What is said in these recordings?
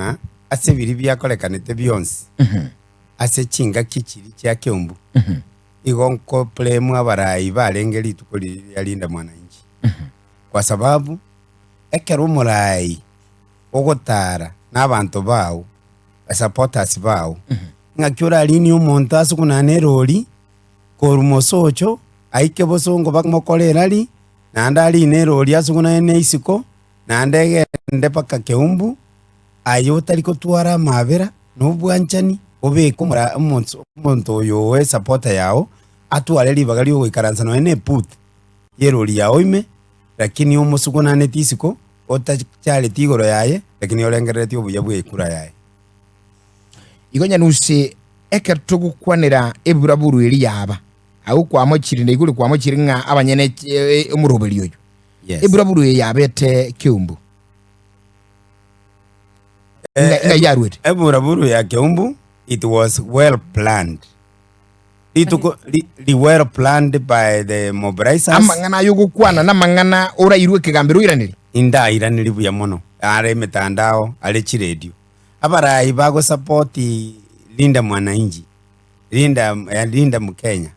Ng'a ase biria biakorekanete bionsi ase chingaki chiria chia keumbu, igo nkopremwa abarai barenge rituko riria ria Linda Mwananchi. Kwa sababu, ekero omorai ogotara na abanto bao, supporters bao, ng'aki orarinie omonto ase okonana erori, korwa mosocho aike bosongo bamokore erari, naende arine erori ase okonana isiko. Naende egende mpaka keumbu, aye otari gotwara amaabera na obwanchani, obeke omora omonto omonto oyo oo esapota yao, atware ribaga riogoikaransa nonya na eputi y'erori yao ime, lakini omosugunaneti isiko, otachareti igoro yaye, lakini orengereretie obuya bw'ekura yaye. Igo Nyanusi, ekero togokwanera eburaburu eria yaba, agwo kwamochire na igoro kwamochire ng'a abanyene omoroberi oyo. Yes. Eburaburu eye yabete keumbu. Eh, Ng'a- ng'ai yarwete? Eburaburu ya Keumbu, it was well planned. Rituko ri, ri well planned by the mobilizers. Amang'ana aye ogokwana namang'ana orairwe ekegambero oiraneri. Indairaneri buya mono are emetandao are chiredio. Abarai bagosupport Linda Mwananchi, Linda, eh, Linda Mkenya.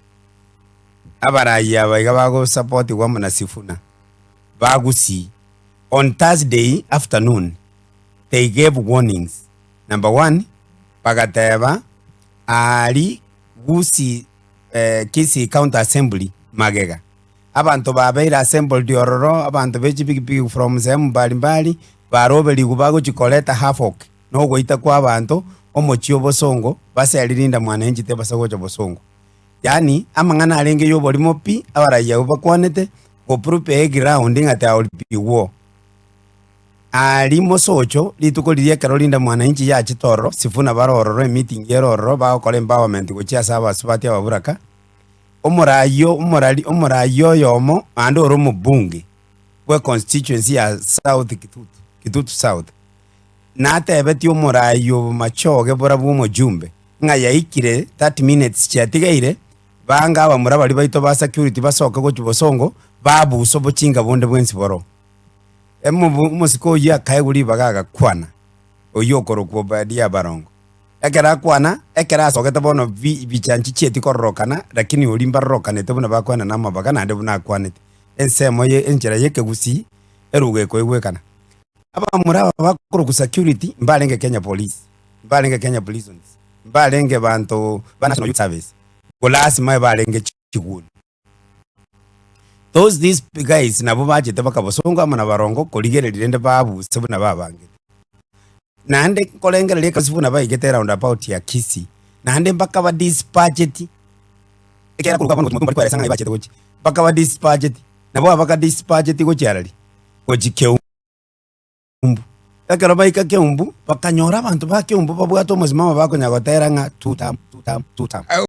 Abarai aba iga bagosapotigwa amo na Sifuna ba Gusii. On Thursday afternoon they gave warnings. Number one, bagateba aari Gusii eh, Kisii County Assembly magega. Abanto babeire assembled ororo, abanto be chipikipiki from sehemu mbali mbali, baroberigwe bagochi koreta havoc na ogoita kwa abanto omochie o Bosongo, baseri Linda Mwananchi tebasa gocha Bosongo. Yaani, amang'ana arenge y'oborimo pi abarai abwo bakwanete, go prepare eground ng'a there will be war. Aria mosocho, rituko riria ekero rinde mwananchi yachete ororo, Sifuna bare ororo, emeeting ere ororo, bagokora empowerment gochia ase abasubati ababuraka, omorai o omorari omorai oyomo naende ore omobunge bwe constituency ya South Kitutu, Kitutu South, natebetie omorai o Machoge borabwo omojumbe, ng'a yaikire 30 minutes chiatigaire, bange abamura baria baito ba security basoke gochia bosongo, babuse obochinga bonde bwensi boroo. Emobu omosike oyio akaegwa ribaga agakwana, oyio okorokwa Obadia Barongo. Ekero akwana, ekero asogete bono bi bicha nchichieti kororokana, lakini oria mbarorokanete buna bakwana namabaga naende buna akwanete. Ensemo ye enchera y'ekegusii, eruga ekoigwekana. Abamura aba bakorokwa security mbarenge Kenya Police. Mbarenge Kenya Prisons, mbarenge banto ba National Youth Service, go lasima ebarenge chiguni. Those these guys nabo bachete bakabosongo amo na barongo korigereria rende babuse buna babangete. Naende nkorengereria ekasi buna baigete roundabout ya Kisii, naende mpaka ba dispatcheti, ekiagera korwa bono mbari koeresa ng'a bachete gochia, mpaka ba dispatcheti, nabo abaka dispatcheti gochia arari, gochia Keumbu. Ekero baika Keumbu, bakanyora abanto ba Keumbu babwate omosimamo bakonya gotera ng'a tutam, tutam, tutam.